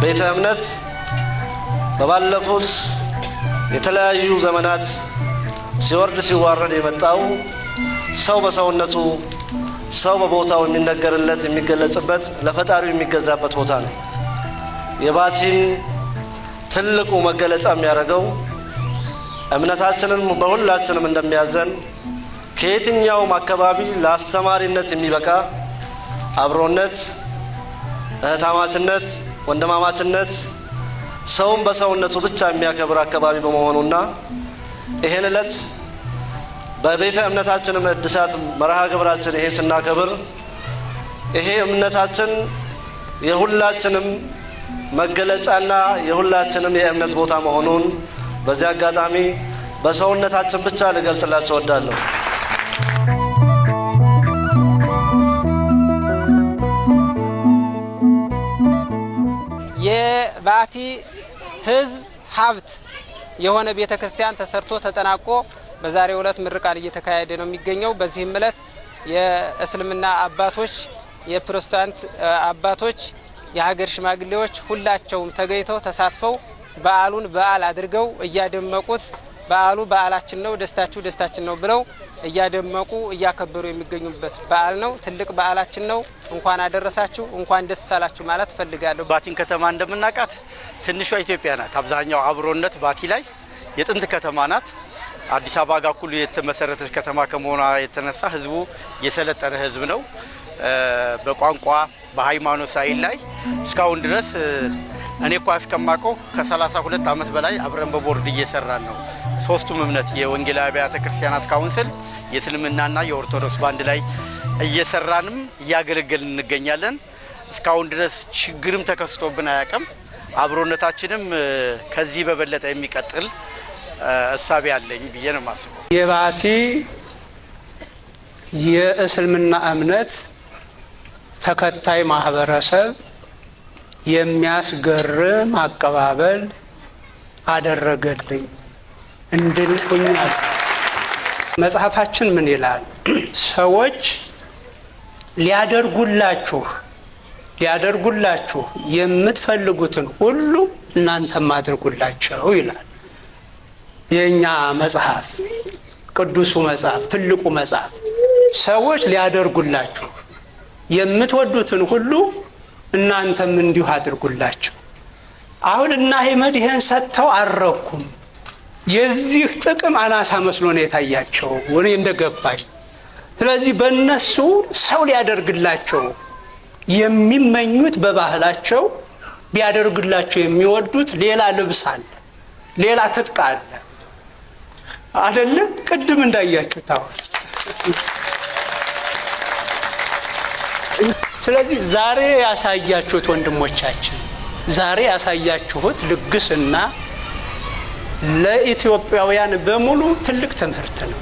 ቤተ እምነት በባለፉት የተለያዩ ዘመናት ሲወርድ ሲዋረድ የመጣው ሰው በሰውነቱ፣ ሰው በቦታው የሚነገርለት፣ የሚገለጽበት፣ ለፈጣሪው የሚገዛበት ቦታ ነው። የባቲን ትልቁ መገለጫ የሚያደርገው እምነታችንን በሁላችንም እንደሚያዘን ከየትኛውም አካባቢ ለአስተማሪነት የሚበቃ አብሮነት፣ እህታማችነት፣ ወንድማማችነት፣ ሰውን በሰውነቱ ብቻ የሚያከብር አካባቢ በመሆኑና ይሄን ዕለት በቤተ እምነታችንም እድሳት መርሃ ግብራችን ይሄ ስናከብር ይሄ እምነታችን የሁላችንም መገለጫና የሁላችንም የእምነት ቦታ መሆኑን በዚህ አጋጣሚ በሰውነታችን ብቻ ልገልጽላቸው እወዳለሁ። የባቲ ሕዝብ ሀብት የሆነ ቤተ ክርስቲያን ተሰርቶ ተጠናቆ በዛሬው ዕለት ምርቃን እየተካሄደ ነው የሚገኘው። በዚህም ዕለት የእስልምና አባቶች፣ የፕሮቴስታንት አባቶች፣ የሀገር ሽማግሌዎች ሁላቸውም ተገኝተው ተሳትፈው በዓሉን በዓል አድርገው እያደመቁት፣ በዓሉ በዓላችን ነው፣ ደስታችሁ ደስታችን ነው ብለው እያደመቁ እያከበሩ የሚገኙበት በዓል ነው። ትልቅ በዓላችን ነው። እንኳን አደረሳችሁ፣ እንኳን ደስ አላችሁ ማለት እፈልጋለሁ። ባቲን ከተማ እንደምናውቃት ትንሿ ኢትዮጵያ ናት። አብዛኛው አብሮነት ባቲ ላይ የጥንት ከተማ ናት። አዲስ አበባ ጋር እኩል የተመሰረተች ከተማ ከመሆኗ የተነሳ ህዝቡ የሰለጠነ ህዝብ ነው። በቋንቋ በሃይማኖት ሳይል ላይ እስካሁን ድረስ እኔ እኳ እስከማውቀው ከ32 ዓመት በላይ አብረን በቦርድ እየሰራን ነው። ሶስቱም እምነት የወንጌል አብያተ ክርስቲያናት ካውንስል፣ የእስልምናና የኦርቶዶክስ ባንድ ላይ እየሰራንም እያገለገልን እንገኛለን። እስካሁን ድረስ ችግርም ተከስቶብን አያውቅም። አብሮነታችንም ከዚህ በበለጠ የሚቀጥል እሳቤ አለኝ ብዬ ነው የማስበው። የባቲ የእስልምና እምነት ተከታይ ማህበረሰብ የሚያስገርም አቀባበል አደረገልኝ። እንድንቁኛል። መጽሐፋችን ምን ይላል? ሰዎች ሊያደርጉላችሁ የምትፈልጉትን ሁሉ እናንተም አድርጉላቸው ይላል። የእኛ መጽሐፍ፣ ቅዱሱ መጽሐፍ፣ ትልቁ መጽሐፍ፣ ሰዎች ሊያደርጉላችሁ የምትወዱትን ሁሉ እናንተም እንዲሁ አድርጉላቸው። አሁን እና አህመድ ይሄን ሰጥተው አልረኩም። የዚህ ጥቅም አናሳ መስሎ ነው የታያቸው እኔ እንደገባኝ። ስለዚህ በእነሱ ሰው ሊያደርግላቸው የሚመኙት፣ በባህላቸው ቢያደርግላቸው የሚወዱት ሌላ ልብስ አለ፣ ሌላ ትጥቅ አለ አይደለም? ቅድም እንዳያችሁት አሁን። ስለዚህ ዛሬ ያሳያችሁት ወንድሞቻችን፣ ዛሬ ያሳያችሁት ልግስና ለኢትዮጵያውያን በሙሉ ትልቅ ትምህርት ነው።